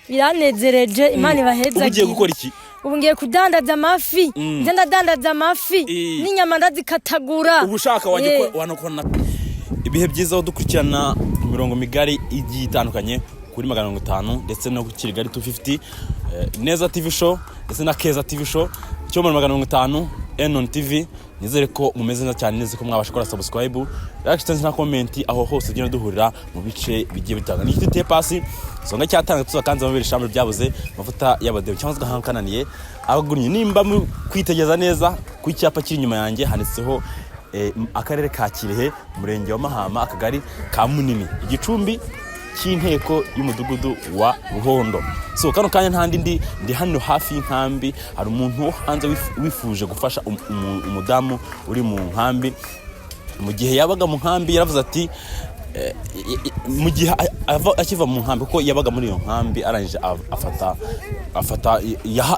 Biranezereje, Imana Ubu ugiye ibahezagire. gukora iki? Ubu ngiye kudandaza amafi. Nje ndadandaza amafi n'inyama ndazikatagura. Ubu ushaka wajya wanakora ibihe byiza aho dukurikirana ku mirongo migari igiye itandukanye kuri 500 ndetse no ku Kigali 250, Neza TV Show ndetse na Keza TV Show cyo muri 500 Enon TV. Nizere ko mumeze neza cyane, nizere ko mwabasha gukora subscribe, like ndetse na comment aho hose tugenda duhurira mu bice bigiye bitandukanye. Ni igiti pasi songa cyatanga tuzakanze amabere shambre byabuze amavuta y'abademu cyangwa se gahankananiye abagurnye. Nimba mu kwitegereza neza ku cyapa kiri inyuma yanjye, handitseho akarere ka Kirehe, umurenge wa Mahama, akagari ka Munini, igicumbi cy'inteko y'umudugudu wa Ruhondo. So kano kanya ntandi ndi hano hafi y'inkambi. Hari umuntu wo hanze wifuje gufasha umudamu uri mu nkambi. Mu gihe yabaga mu nkambi yaravuze ati mu gihe akiva mu nkambi, kuko yabaga muri iyo nkambi, arangije afata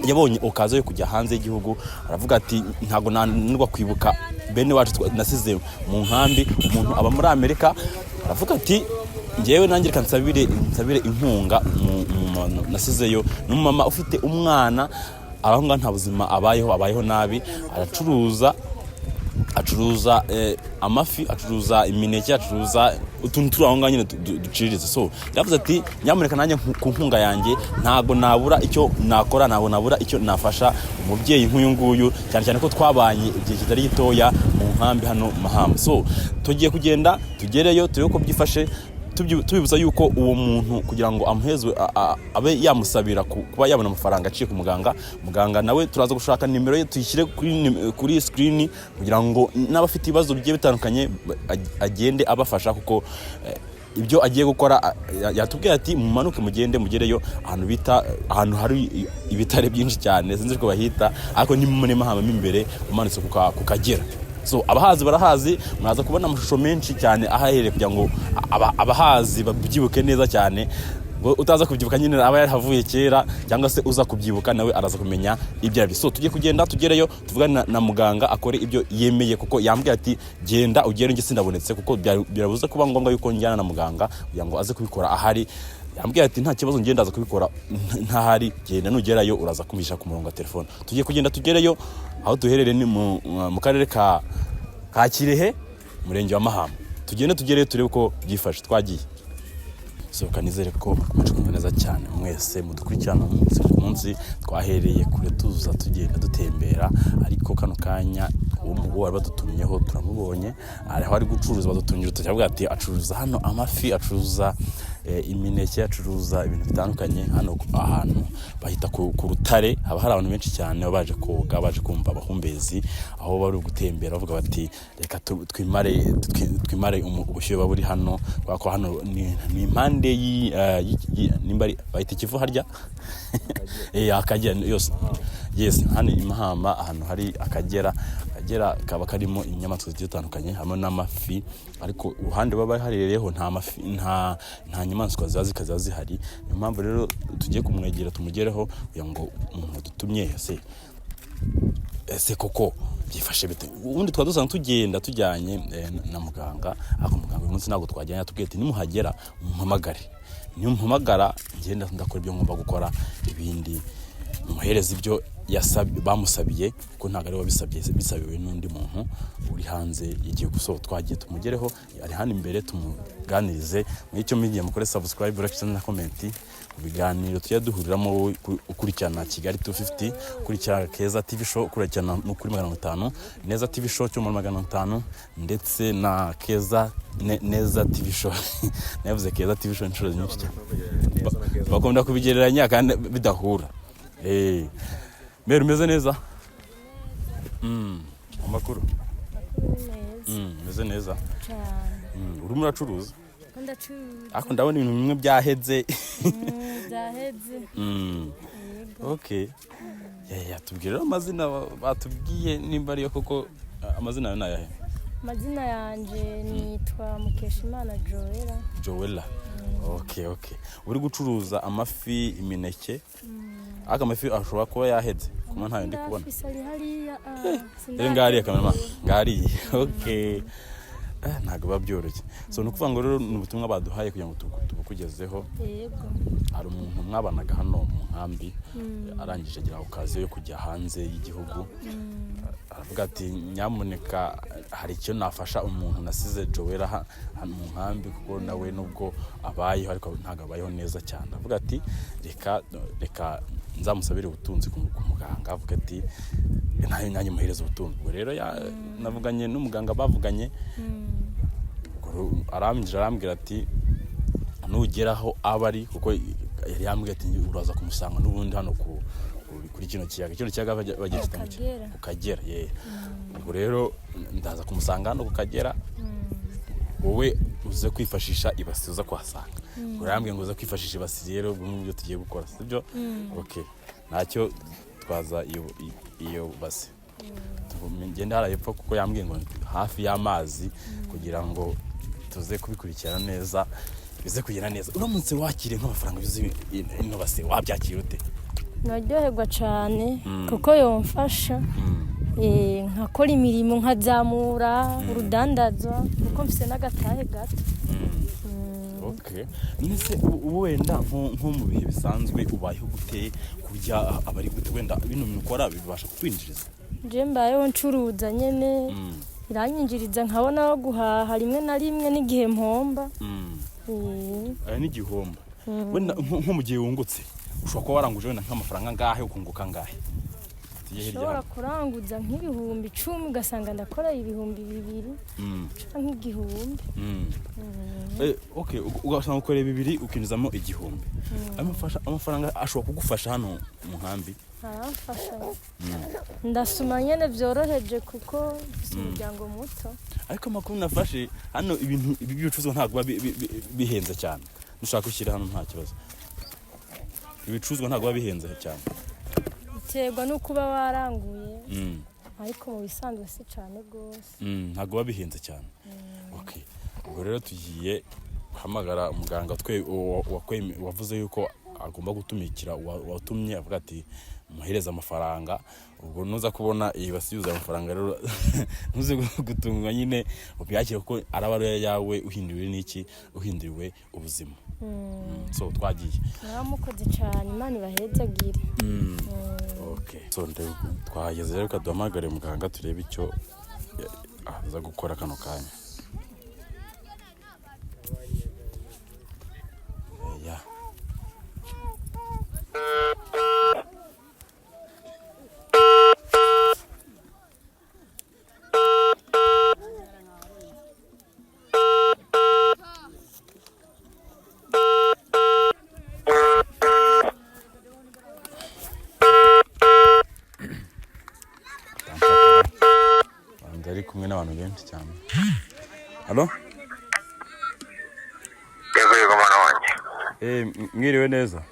yabonye occasion yo kujya hanze y'igihugu, aravuga ati: "Ntabwo nanirwa kwibuka bene wacu nasize mu nkambi." Umuntu aba muri Amerika, aravuga ati: "Ngewe nanjye reka nsabire inkunga mu nasizeyo." Ni umumama ufite umwana aho ngaho, nta buzima abayeho, abayeho nabi. Aracuruza, acuruza amafi, acuruza imineke, acuruza utuntu turi aho ngaho nyine duciriritse. So yaravuze ati: "Nyamuneka nanjye ku nkunga yanjye ntabwo nabura icyo nakora, ntabwo nabura icyo nafasha umubyeyi nk'uyu nguyu, cyane cyane ko twabanye igihe kitari gitoya mu nkambi hano Mahama." So tugiye kugenda tugereyo turebe uko byifashe. Tubibutsa yuko uwo muntu kugira ngo amuhezwe abe yamusabira kuba yabona amafaranga aciye ku muganga. Muganga nawe turaza gushaka nimero ye tuyishyire kuri screen kugira ngo n'abafite ibibazo bigiye bitandukanye agende abafasha, kuko ibyo agiye gukora yatubwiye ati: "Mumanuke mugende mugereyo ahantu bita ahantu hari ibitare byinshi cyane." Sinzi uko bahita, ariko ni muri Mahama mo imbere umanutse ku Kagera. So abahazi barahazi, muraza kubona amashusho menshi cyane ahahereye kugira ngo abahazi babyibuke neza cyane. Ngo utaza kubyibuka nyine aba yarahavuye kera, cyangwa se uza kubyibuka nawe araza kumenya ibyo aribyo. So tujye kugenda tugereyo tuvugane na muganga akore ibyo yemeye, kuko yambwiye ati: "Genda ugere, njye sindabonetse," kuko birabuze kuba ngombwa yuko njyana na muganga kugira ngo aze kubikora ahari. Yambwiye ati: "Nta kibazo, ngenda aza kubikora ntahari, genda nugerayo uraza kumvisha ku murongo wa telefone." Tugiye kugenda tugereyo. Aho duherereye ni mu karere ka Kirehe, umurenge wa Mahama. Tugende tugereyo turebe uko byifashe. Twagiye. Sohoka, nizere ko mukomeje kumva neza cyane mwese mudukurikirana umunsi ku munsi. Twahereye kure tuza tugenda dutembera, ariko kano kanya uwo mugo wari badutumyeho turamubonye, aho ari gucuruza. Badutumye urutoki, aravuga ati acuruza hano amafi, acuruza imineke, acuruza ibintu bitandukanye. Hano ahantu bahita ku rutare, haba hari abantu benshi cyane baba baje koga, baje kumva abahumbezi, aho bari gutembera bavuga bati: "Reka twimare ubushyuhe buba buri hano," kubera ko hano ni impande nimba bahita Ikivu harya, Akagera yose. Yes, hano i Mahama ahantu hari Akagera. Akagera kaba karimo inyamaswa zigiye zitandukanye harimo n'amafi, ariko uruhande baba harereyeho nta mafi, nta nyamaswa ziba zikaza zihari. Niyo mpamvu rero tugiye kumwegera tumugereho kugira ngo umuntu wadutumye ese koko byifashe bite. Ubundi twaba dusanzwe tugenda tujyanye na muganga, ariko muganga uyu munsi ntabwo twajyanye. Yatubwiye ati: "Nimuhagera mumpamagare, nimumpamagara ngenda ndakora ibyo ngomba gukora, ibindi muhereza ibyo bamusabiye," kuko ntabwo ari we wabisabye, bisabiwe n'undi muntu uri hanze y'igihugu. So twagiye tumugereho, ari hano imbere, tumuganirize. Muri icyo mugiye mukore subscribe, like na comment mu biganiro tujya duhuriramo. Wowe ukurikirana Kigali 250, ukurikirana Keza TV Show, ukurikirana no kuri 500 Neza TV Show cyo muri 500 ndetse na Keza Neza TV Show. Navuze Keza TV Show inshuro nyinshi cyane. Bakunda kubigereranya kandi bidahura. Mbere umeze neza? Amakuru? Neza. Umeze neza? Cyane. Urimo uracuruza? Ko ndacuruza. Ariko ndabona ibintu bimwe byaheze. Byaheze. Yego. Okay, yeah, tubwire rero amazina batubwiye nimba ariyo koko. Amazina yawe ni ayahe? Amazina yanjye nitwa Mukeshimana Joella. Joella, okay. Uri gucuruza amafi, imineke, ariko amafi ashobora kuba yaheze kuma ntayo ndi kubona. Ndafise, ari hariya. Rero ngariya, cameraman, ngariya. Okay. Ntabwo biba byoroshye. So ni ukuvuga ngo rero ni ubutumwa baduhaye kugira ngo tubukugezeho. Yego. Hari umuntu mwabanaga hano mu nkambi, arangije agira occasion yo kujya hanze y'igihugu, aravuga ati: "Nyamuneka, hari icyo nafasha umuntu nasize Joella hano mu nkambi, kuko nawe nubwo abayeho ariko ntabwo abayeho neza cyane." Avuga ati: "Reka reka nzamusabire ubutunzi ku muganga." Avuga ati: "Nawe nanjye muhereza ubutunzi." Ubwo rero navuganye n'umuganga, bavuganye. Ubwo rero arambwira ati: "Nugera aho aba ari," kuko yari yambwiye ati: "Uraza kumusanga n'ubundi hano kuri kino kiyaga bagita mu Kagera. Ku Kagera, ye. Ubwo rero ndaza kumusanga hano ku Kagera, wowe uze kwifashisha ibasi uza kuhasanga." Ubwo rero yambwiye ngo uze kwifashisha ibasi. Rero ubwo ngubwo tugiye gukora, sibyo? Okay, ntacyo, twaza iyo basi ngende hariya hepfo, kuko yambwiye ngo hafi y'amazi, kugira ngo tuze kubikurikirana neza, bize kugenda neza. Uramutse wakiriye nk'amafaranga yuzuye ino base, wabyakira ute? Naryoherwa cyane, kuko yomfasha nkakora imirimo, nkazamura urudandazwa, kuko mfise n'agatahe gato. Okay. None ubu wenda nko mu bihe bisanzwe ubayeho gute? Kurya aba ari gute? Wenda bino bintu ukora bibasha kukwinjiriza? Nje mbayeho ncuruza nyene, iranyinjiriza, nkabona aho guhaha rimwe na rimwe, n'igihe mpomba. Aya ni igihombo. Wenda nko mu gihe wungutse, ushobora kuba waranguje wenda nk'amafaranga angahe, ukunguka angahe? Tujye hirya Nshobora hano. kuranguza nk'10,000, ugasanga ndakora 2000 canke 1000. Okay, ugasanga ukoreye 2, ukinjizamo 1000. Amafaranga ashobora kugufasha hano mu nkambi? Aramfasha, ndasuma nyene vyoroheje, kuko mfise umuryango muto. Ariko amakuru nafashe hano, ibintu ibi by'ibicuruzwa ntabwo biba bihenze cyane. Nushaka gushyira hano, nta kibazo. Ibicuruzwa ntabwo biba bihenze cyane. Biterwa n'uko uba waranguye, ariko mu bisanzwe si cane rwose. Ntabwo biba bihenze cyane. Okay, ubwo rero tugiye guhamagara umuganga wavuze yuko agomba gutumikira watumye, avuga ati: "Muhereze amafaranga." Ubwo nuza kubona iyi basi yuzuye amafaranga rero, ntuze gutungwa nyine, ubyakire, kuko araba ari ayawe uhinduriwe n'iki? Uhinduriwe ubuzima. So twagiye. Mwaramukoze cane, Imana ibahezagire. Okay. So twahageze rero, reka duhamagare muganga turebe icyo aza gukora kano kanya. Ya. Banza ari kumwe n'abantu benshi cyane. Halo? Yego yego, mwana wanjye. Mwiriwe neza.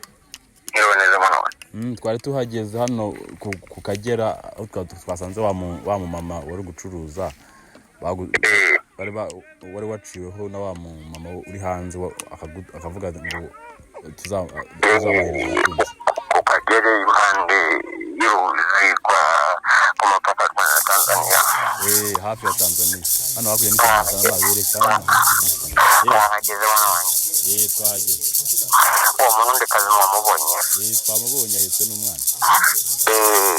Mwiriwe neza, mwana wanjye. Twari tuhageze hano ku Kagera, aho twasanze wa mumama wari gucuruza, wari waciweho na wa mumama uri hanze, akavuga ngo tuzamuhereza ubutunzi. Ku Kagere, impande y'uruzi rwa ku mupaka Rwanda na Tanzania. Hafi ya Tanzania, hano hakurya ni Tanzania, babereka. Wahageze, mwana wanjye? Twahageze. Uwo Murundikazi mwamubonye? Twamubonye, ahetse n'umwana.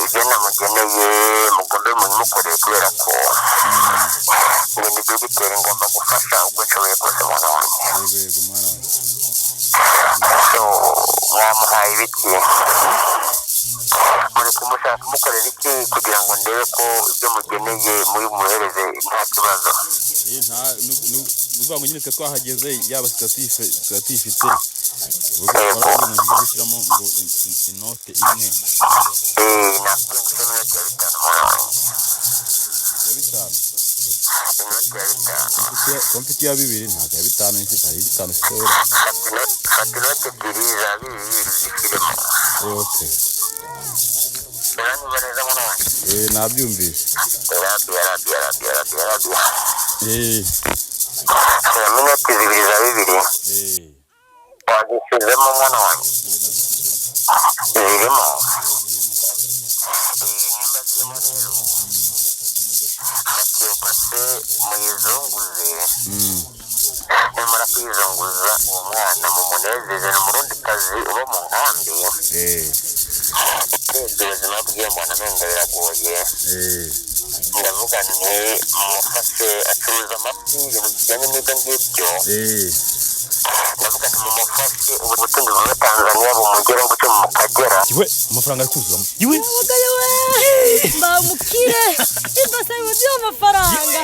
Ibyo namugeneye mugombe mubimukorere, kubera ko ibintu dogiteri ngomba gufasha ubwo nshoboye kose, mwana wanjye. Yego yego, mwana wanjye. So mwamuhaye ibiki? Muri kumushaka kumukorera iki, kugira ngo ndebe ko ibyo mugeneye muri bumuhereze nta kibazo? Nta ni ukuvuga ngo nyine twe twahageze, yaba tuba tuyifite. Ubwo twaravuze ngo ngiye gushyiramo ngo inote imwe. Nakubwiye ngo ushyiremo inoti ya 5, mwana wanjye. Ya 5? Inoti ya 5. Ko mfite iya 2, ntabwo iya 5 mfite. Hari 5 mfite wera. Fata inoti ebyiri za bibiri zishyiremo. Okay. Uranyumva neza, mwana wanjye? Nabyumvise. Rabiya, rabiya, rabiya, rabiya, rabiya. Shyiramo inoti zibiri za 2. Wazishyizemo, mwana wanjye? Zirimo? Nimba zirimo rero, fata iyo base muyizunguze. Nimara kwizunguza uwo mwana mumunezeze, ni Umurundikazi uba mu nkambi. Urebye ubuzima bwe mbona amenyo biragoye. Ndavuga nti mumufashe, acuruza amafi, ibintu bijyanye n'ibyo ngibyo. Ndavuga nti mumufashe, ubu butunzi buva Tanzania bumugeraho buce mu Kagera. Iwe, amafaranga ari kuzuramo iwe. Abagabo we, mbamukire ibase yuzuye amafaranga.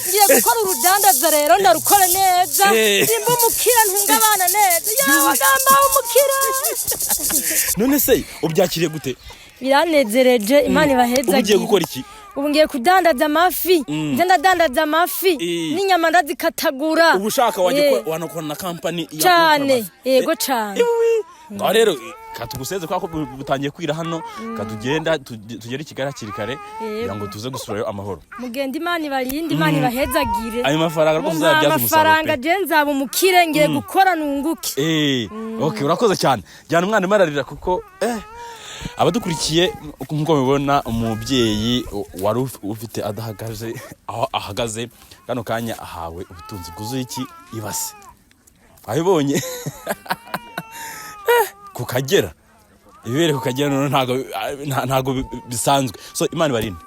Ngiye gukora urudandaza rero, ndarukore neza. Nimba umukire, ntunga abana neza. Yabaga umukire. None se ubyakiriye gute? Biranezereje, Imana Ubu ugiye ibahezagire. gukora iki? Ubu ngiye kudandaza amafi. Nze ndadandaza amafi n'inyama ndazikatagura. Ubu ushaka wajya wanakora na kampani ya Cane. gukora amafi. Yego, cane. Ngaho rero katuguseze kubera ko butangiye kwira hano, katugenda tugere i Kigali hakiri kare kugira ngo tuze gusubirayo amahoro. Mugenda, Imana ibarinde, Imana ibahezagire. Ayo mafaranga rwose Mumpa uzayabyaza umusaruro amafaranga pe. je nzaba umukire, ngiye gukora nunguke. Okay, urakoze cyane. Jyana umwana ararira kuko abadukurikiye, nk'uko mubibona, umubyeyi wari ufite adahagaze aho ahagaze kano kanya ahawe ubutunzi bwuzuye iki ibase. Wabibonye ku Kagera, ibibere ku Kagera. Noneho ntabwo bisanzwe. So Imana ibarinde.